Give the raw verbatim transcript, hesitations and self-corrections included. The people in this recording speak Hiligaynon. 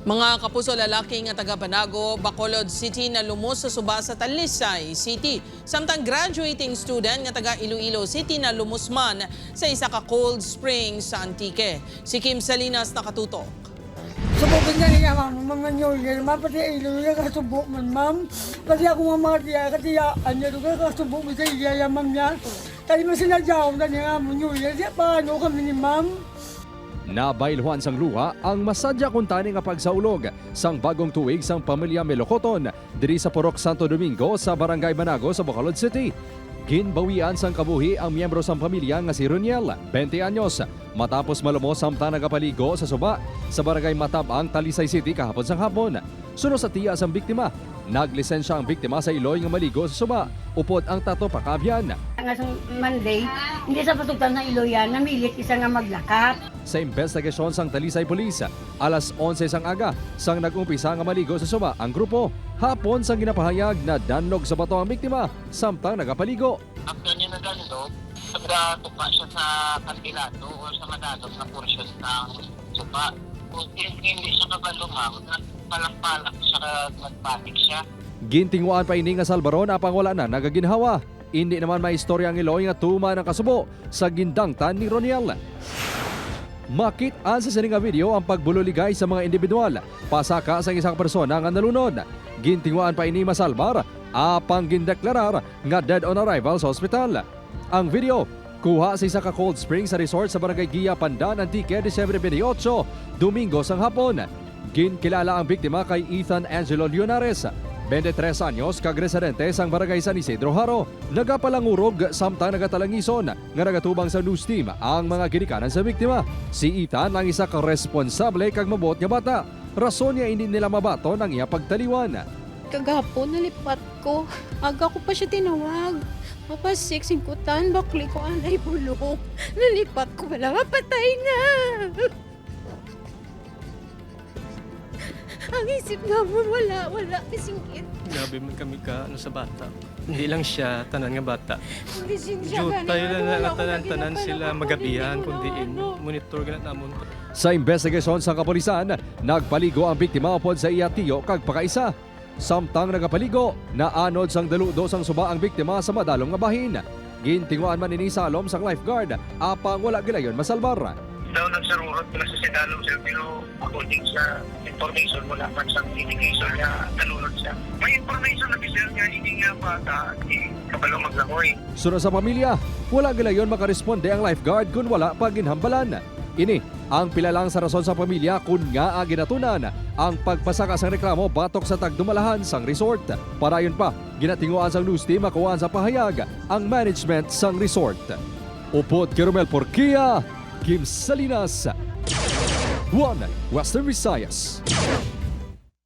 Mga kapuso, lalaki nga taga Banago, Bacolod City, nalumos sa suba sa Talisay City, samtang graduating student nga taga Iloilo City nalumos man sa isa ka cold spring sa Antique. Si Kim Salinas nakatutok. Subok gid na niya, ma'am, mga New Year, ma'am, pati ilo niya, kasubo man, ma'am. Pati ako nga mga tiya, katiya, anya, lugar, kasubo gid sa iya, ya, ma'am, niya. Kaya mo sinadya ako na niya, ma'am, New Year, siya, paano kami ni ma'am? Nabaylhuan sang luha ang masadya kuntani nga pagsaulog sang bagong tuig sang pamilya Melocoton diri sa Purok Santo Domingo sa Barangay Banago sa Bacolod City. Ginbawian sang kabuhi ang miyembro sang pamilya nga si Roniel, twenty anyos, matapos malumos samtang nagapaligo sa suba sa Barangay Matab-ang, Talisay City kahapon sang hapon. Suno sa tiya sang biktima, naglisensya ang biktima sa iloy nga maligo sa suba upod ang tato pakaabyan. Nga sang Monday, hindi sa pasugtan sa iloyan, namilit isa nga maglakat. Sa imbestigasyon sang Talisay Police, alas onse sang aga sang nag-umpisa nga maligo sa suba ang grupo. Hapon sang ginapahayag, nadanlog sa bato ang biktima samtang nagapaligo. After niya nadanlog, nagatupa siya sa kandidato o sa madalom na portion sang suba. Kung hindi siya kabalo, ma'am, nagpalak-palak siya, nagpanik siya. Gintinguhaan pa ini nga salbaron apang wala na nagaginhawa. Indi naman maistorya ang iloy nga tuman ang kasubo sa gindangtan ni Roniel. Makit-an sa sini nga video ang pagbuloligay sa mga individual pasaka sang isa ka persona nga nalunod. Gintinguhaan pa ini masalbar apang gindeklarar nga dead on arrival sa ospital. Ang video kuha sa isa ka cold spring sa resort sa Barangay Guia, Pandan, Antique, Disyembre twenty-eight, Domingo sang hapon. Ginkilala ang biktima kay Ethan Angelo Leonares, twenty-three anyos, kag residente sang Barangay San Isidro, Jaro. Nagapalangurog samtang nagatalangison nga nagatubang sa news team ang mga ginikanan sa biktima. Si Ethan ang isa ka responsable kag mabuot nga bata, rason nga indi nila mabaton ang iya pagtaliwan. Kagahapon, nalipat ko. Aga ko pa siya tinawag. Mapasik, singkutan, bakli ko anay bulok. Nalipat ko, wala, mapatay na. Ang isip namon, wala, wala, kasingkit. Grabe man kami ka, ano, sa bata. Hindi lang siya, tanan nga bata. Lisensya gani, Jutay ano, lang wala na ko tanan-tanan nagkilala sila pa, magabihan, kundi kundi ano. Monitor gani namon. Sa imbestigasyon sa kapulisan, nagpaligo ang biktima upod sa iya tiyo kag pakaisa. Samtang nagapaligo, naanod sang daludo sang suba ang biktima sa madalom nga bahin. Gintinguhaan man ini sa alom sang lifeguard, apang wala gilayon masalbar. Daw nagsarurot na sa sidalom, sir, pero according sa information, wala man sang indication nga nalunod siya. May information na, sir, nga ini nga bata, eh, kabalo maglangoy. Suno sa pamilya, wala gilayon makaresponde ang lifeguard kon wala pa ginhambalan. Ini ang pila lang sa rason sa pamilya kon ngaa ginatunan ang pagpasaka sang reklamo batok sa tagdumalahan sang resort. Padayon pa, ginatinguhaan sang news team makuhaan sa pahayag ang management sang resort. Upod kay Romel Porquia, Kim Salinas, One Western Visayas.